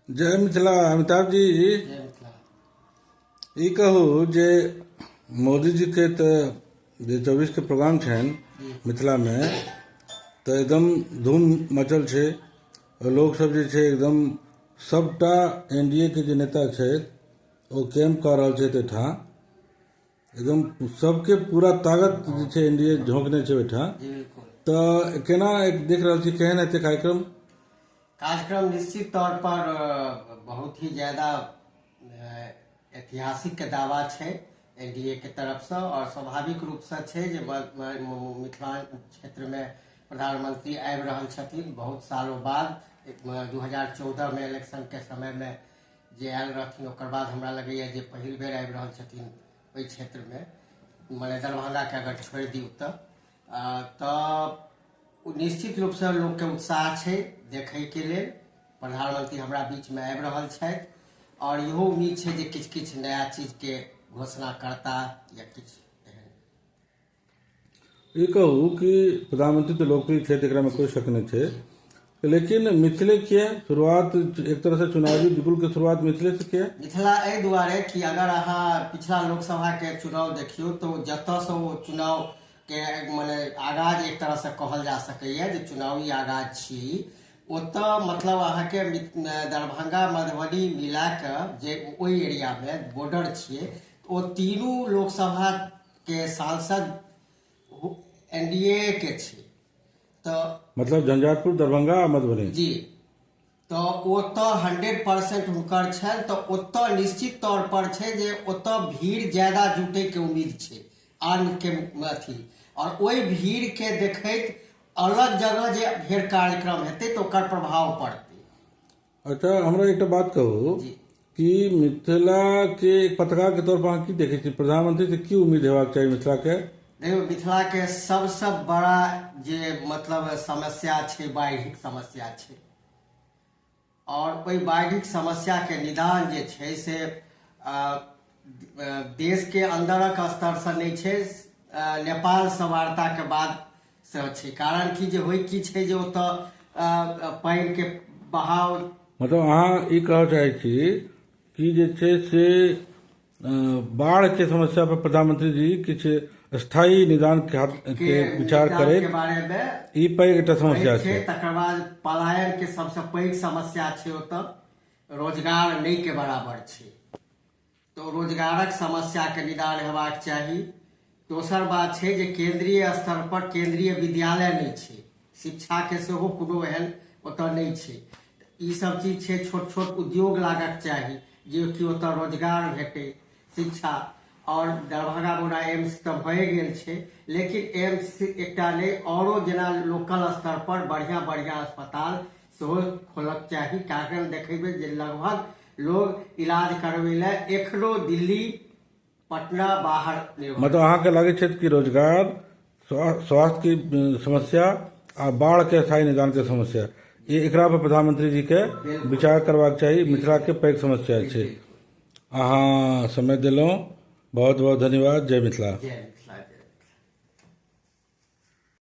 जय मिथिला अमिताभ जी। जय मिथिला। ई कहू जे मोदी जी के तऽ जे 24 के प्रोग्राम छनि मिथिला मे, तऽ एकदम धूम मचल छै। लोक सब जे छै एकदम सबटा एनडीए के जे नेता छथि ओ कैंप कऽ रहल छथि एहिठाम। एकदम सबके पूरा ताकत जे छै एनडीए झोंकने छै ओहिठाम। जी बिल्कुल। तऽ केना देख रहल छी, केहन हेतै कार्यक्रम? कार्यक्रम निश्चित तौर पर बहुत ही ज्यादा ऐतिहासिक के दावा छै एनडीए के तरफ से, और स्वाभाविक रूप से छै जे मिथिला क्षेत्र में प्रधानमंत्री आबि रहल छथिन बहुत सालों बाद। 2014 में इलेक्शन के समय में जे आयल रहथिन, ओकर बाद हमरा लगैया जे पहिल बेर आबि रहल छथिन ओहि क्षेत्र में, मने दरभंगा के अगर छोड़ि दियौ तऽ निश्चित रूप से लोक के उत्साह छै देखै के लेल। प्रधानमंत्री हमरा बीच में आबि रहल छथि और इहो उम्मीद छै जे किछु किछु नया चीज के घोषणा करता या किछु एहन। ई कहू कि प्रधानमंत्री तऽ लोकप्रिय छथि, एकरा में कोई शक नहीं छै, लेकिन मिथिले किया शुरुआत एक तरह से चुनावी बिगुल के शुरुआत मिथिले से किया? मिथिला एहि दुआरे कि अगर अहाँ पिछला लोकसभा के चुनाव देखियौ तो जतऽ से ओ चुनाव के मने आगाज एक तरह से कहल जा सकैया जे चुनावी आगाज छी, ओतऽ मतलब अहाँके दरभंगा मधुबनी मिला कऽ जे ओहि एरिया में बॉर्डर छियै, ओ तीनू लोकसभा के सांसद एनडीए के छै। तऽ मतलब झंझारपुर, दरभंगा आ मधुबनी। जी, तऽ ओतऽ 100% हुनकर छनि, तऽ ओतऽ निश्चित तौर पर छै जे ओतऽ भीड़ ज्यादा जुटै के उम्मीद छै आन के अथी, और ओहि भीड़ के देखैत अलग जगह जे फेर कार्यक्रम हेतै तऽ ओकर प्रभाव पड़तै। अच्छा, हमरा एकटा बात कहू कि मिथिला के एक पत्रकार के तौर पर अहाँ की देखै छी, प्रधानमंत्री से की उम्मीद हेबाक चाही मिथिला के? देखियौ, मिथिला के सबसँ बड़ा जे मतलब समस्या छै बाढ़िक समस्या छै, और ओहि बाढ़िक समस्या के निदान जे छै से देश के अंदरक स्तर से नहि छै, नेपाल से वार्ता के बाद से छै। कारण की जे होइ की छै जे ओतऽ पानि के बहाव। मतलब अहाँ ई कहऽ चाहै छी कि जे छै से बाढ़ के समस्या पर प्रधानमंत्री जी किछु स्थायी निदान के विचार करैत के बारे में ई पैघ एकटा समस्या छै। तकर बाद पलायन के सबसँ पैघ समस्या छै, ओतऽ रोजगार नहि के बराबर छै, तऽ रोजगारक समस्या के निदान हेबाक चाही। दोसर बात छै जे केंद्रीय स्तर पर केंद्रीय विद्यालय नहि छै, शिक्षा के सेहो कोनो एहन ओतऽ नहि छै। ई सब चीज छै, छोट छोट उद्योग लागक चाही जे कि ओतऽ रोजगार भेटै, शिक्षा। और दरभंगा बड़ा एम्स तऽ भए गेल छै, लेकिन एम्स एकटा नहि, औरो जेना लोकल स्तर पर बढ़िया बढ़िया अस्पताल सेहो खोलक चाही। कारण देखेबै जे लगभग लोग इलाज करबै लए एखनो दिल्ली पटना बाहर निर्भर। मतलब अहाँके लागै छै कि रोजगार, स्वास्थ्य की समस्या आ बाढ़ के स्थायी निदान के समस्या, ये एकरा पर प्रधानमंत्री जी के विचार करबाक चाही। मिथिला के पैघ समस्या छै। अहाँ समय देलहुँ, बहुत बहुत धन्यवाद। जय मिथिला। जय मिथिला।